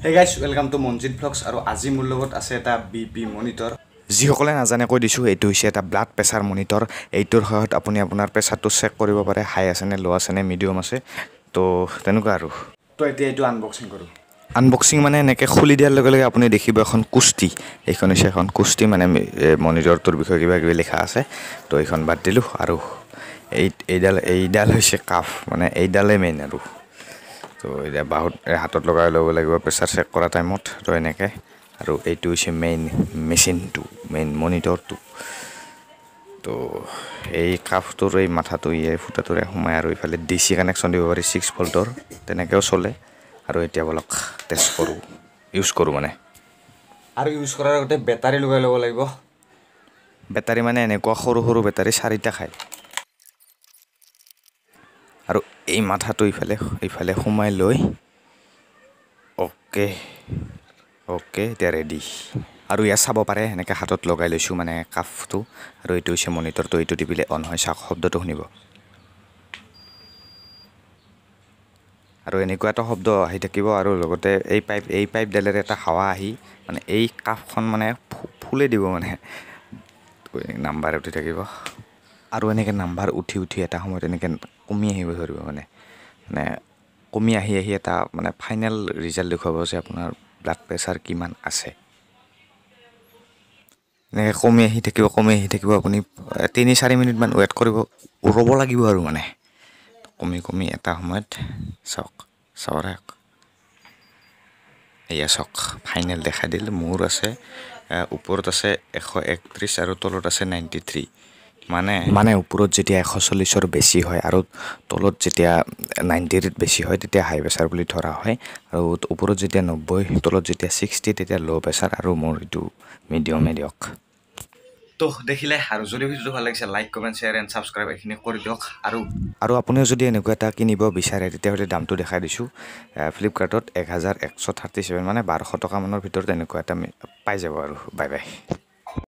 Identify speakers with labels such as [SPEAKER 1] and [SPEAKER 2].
[SPEAKER 1] Hey guys, welcome to Manjit vlogs. আৰু আজি মোৰ লগত আছে এটা বিপি মনিটৰ। যিসকলে নাজানে কৈ দিছোঁ, এইটো হৈছে এটা ব্লাড প্ৰেছাৰ মনিটৰ। এইটোৰ সহায়ত আপুনি আপোনাৰ প্ৰেছাৰটো চেক কৰিব পাৰে, হাই আছে নে ল' আছে নে মিডিয়াম আছে, তো তেনেকুৱা আৰু। তো এতিয়া এইটো আনবক্সিং কৰোঁ। আনবক্সিং মানে এনেকৈ খুলি দিয়াৰ লগে লগে আপুনি দেখিব এখন কুস্তি। এইখন হৈছে এখন কুস্তি, মানে মনিটৰটোৰ বিষয়ে কিবা কিবি লিখা আছে, তো এইখন বাদ দিলোঁ। আৰু এইডাল হৈছে কাফ, মানে এইডালেই মেইন আৰু। তো এতিয়া বাহুত হাতত লগাই ল'ব লাগিব প্ৰেছাৰ চেক কৰা টাইমত, তো এনেকৈ। আৰু এইটো হৈছে মেইন মেচিনটো, মেইন মনিটৰটো। তো এই কাফটোৰ এই মাথাটো এই ফুটাটোৰে সোমাই, আৰু ইফালে ডিচি কানেকশ্যন দিব পাৰি 6 ভল্টৰ, তেনেকৈও চলে। আৰু এতিয়া বলক টেষ্ট কৰোঁ, ইউজ কৰোঁ মানে। আৰু ইউজ কৰাৰ আগতে বেটাৰী লগাই ল'ব লাগিব। বেটাৰী মানে এনেকুৱা সৰু সৰু বেটাৰী 4টা খায়। আৰু এই মাথাটো ইফালে সোমাই লৈ অ'কে অ'কে এতিয়া ৰেডি। আৰু ইয়াত চাব পাৰে, এনেকৈ হাতত লগাই লৈছোঁ মানে কাফটো। আৰু এইটো হৈছে মনিটৰটো, এইটো টিপিলে অন হয়, চাওক শব্দটো শুনিব। আৰু এনেকুৱা এটা শব্দ আহি থাকিব। আৰু লগতে এই পাইপডালেৰে এটা হাৱা আহি মানে এই কাফখন মানে ফুলে দিব, মানে নাম্বাৰ উঠি থাকিব। আৰু এনেকৈ নাম্বাৰ উঠি উঠি এটা সময়ত এনেকৈ কমি আহিব ধৰিব, মানে মানে কমি আহি আহি এটা মানে ফাইনেল ৰিজাল্ট দেখুৱাব যে আপোনাৰ ব্লাড প্ৰেছাৰ কিমান আছে। এনেকৈ কমি আহি থাকিব, কমি আহি থাকিব। আপুনি 3-4 মিনিটমান ৱেইট কৰিব, ৰ'ব লাগিব। আৰু মানে কমি কমি এটা সময়ত চাওক, চাওক, এয়া চাওক, ফাইনেল দেখাই দিল। মোৰ আছে ওপৰত আছে 131 আৰু তলত আছে 93। মানে ওপৰত যেতিয়া 140ৰ বেছি হয় আৰু তলত যেতিয়া 90ত বেছি হয় তেতিয়া হাই প্ৰেছাৰ বুলি ধৰা হয়। আৰু ওপৰত যেতিয়া 90, তলত যেতিয়া 60 তেতিয়া ল' প্ৰেছাৰ। আৰু মোৰ এইটো মিডিয়ামে দিয়ক। তো দেখিলে। আৰু যদি ভিডিঅ'টো ভাল লাগিছে, like, comment, share and subscribe এইখিনি কৰি দিয়ক। আৰু আপুনিও যদি এনেকুৱা এটা কিনিব বিচাৰে তেতিয়াহ'লে দামটো দেখাই দিছোঁ। ফ্লিপকাৰ্টত 1137, মানে 1200 টকামানৰ ভিতৰত এনেকুৱা এটা পাই যাব। আৰু বাই বাই।